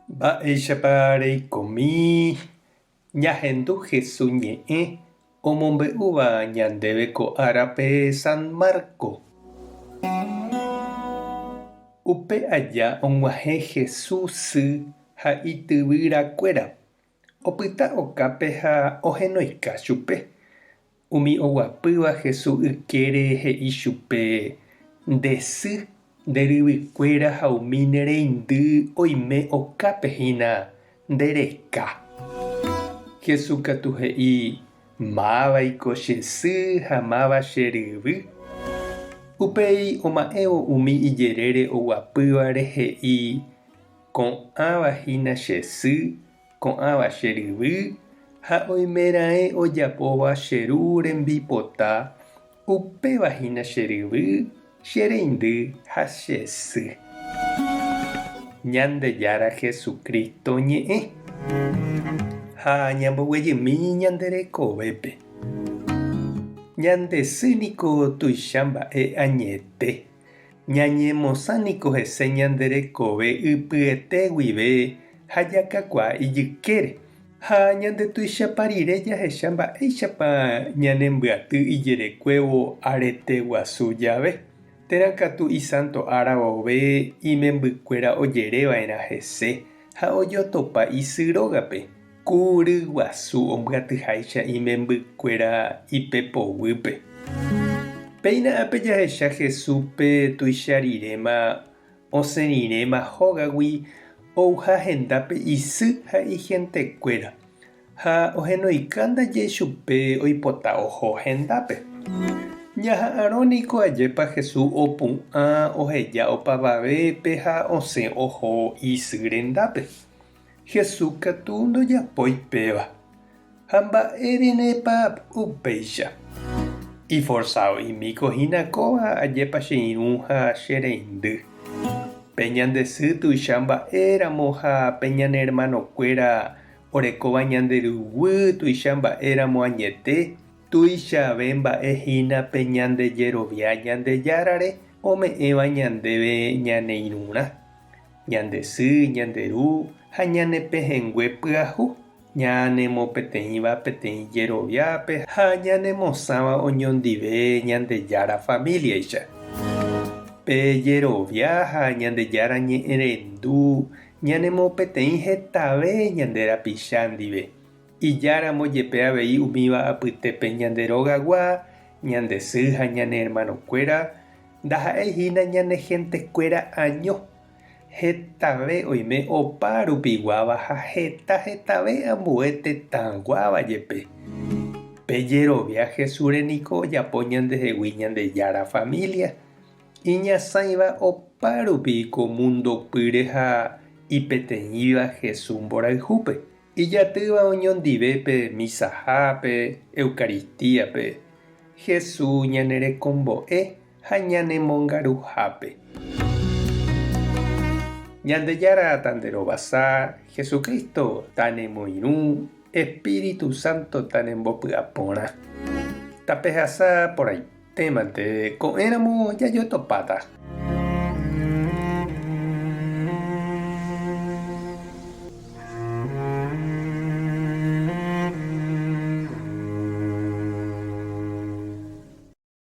Mba'éichapa reikomi ñahendu Hesu ñe'ẽ omombe'úva ñandéve ko árape San Marco? Upe aja og̃uahẽ Hesu sy ha ityvyrakuéra. Opyta okápe ha ohenoika chupe. Umi oguapýva Jesús ykére he'i chupe, Nde sy, nde ryvykuéra ha umi ne reindy oime okápe hína nde reka. Jesús katu he'i, Mávaiko che sy ha máva che ryvy? Upéi oma'ẽvo umi ijerére oguapývare he'i, Ko'ãva hína che sy, ko'ãva che ryvy, ha oimeraẽ ojapóva che ru rembipota, upéva hína che ryvy, che reindy ha che sy. Ñandejára Jesucristo ñe'ẽ. Ha ñamboguejymi ñande rekovépe. Ñande sy niko tuicha mba'e añete. Ñañemosã niko hese ñande rekove ypyete guive ha jakakuaa ijykére. Ha ñandetuichapa rire jahecha mba'éichapa ñanembyaty ijerekuévo arete guasu jave, térã katu isánto ára vove imembykuéra ojereva'erã hese ha ojotopa isy rógape, Ku ryguasu ombyatyháicha imembykuéra ipepoguýpe. Péina ápe jahecha Jesúspe tuicha riréma osẽ riréma hógagui ouha hendápe isy ha ihentekuéra, ha ohenoika ndaje chupe oipota oho hendápe. Ñaha'arõ niko ajépa Jesús opu'ã oheja opavavépe ha osẽ oho isy rendápe. Jesús katu ndojapói péva. Ha mba'érenepa upéicha? Iforsao'imíko hína kóva ajépa che irũ ha che reindy. Pe ñande sy tuicha mba'éramo ha pe ñane ermanokuéra orekóva ñande ruguy tuicha mba'éramo añete, tuichave mba'e hína pe ñande jerovia Ñandejárare ome'ẽva ñandéve ñane irũrã. Ñande sy, ñande ru ha ñane pehẽngue pyahu, ñanemopeteĩva peteĩ jeroviápe ha ñanemosãva oñondive Ñandejára famíliaicha. Pe jerovia ha Ñandejára ñe'ẽrendu ñanemopeteĩ hetave ñande rapicha ndive, ijáramo jepe avei umíva apytépe ñande rogagua, ñande sy ha ñane ermanokuéra, Ndaha'éi hína ñane hentekuéra año, hetave oime opa rupiguáva ha heta hetave ambue tetãguáva jepe. Pe jerovia Jesúsre niko ojapo ñandehegui Ñandejára familia, iñasãiva opa rupi ko mundo pýre ha ipeteĩva Jesús mborayhúpe, ijatýva oñondive pe misahápe, Eucaristíape, Jesús ñanerekombo'e ha ñanemongaruhápe. Ñandejára tanderovasa, Jesucristo tanemoirũ, Espíritu Santo tanembopy'aporã. Tapehasa porãitémante ko'ẽramo jajotopáta.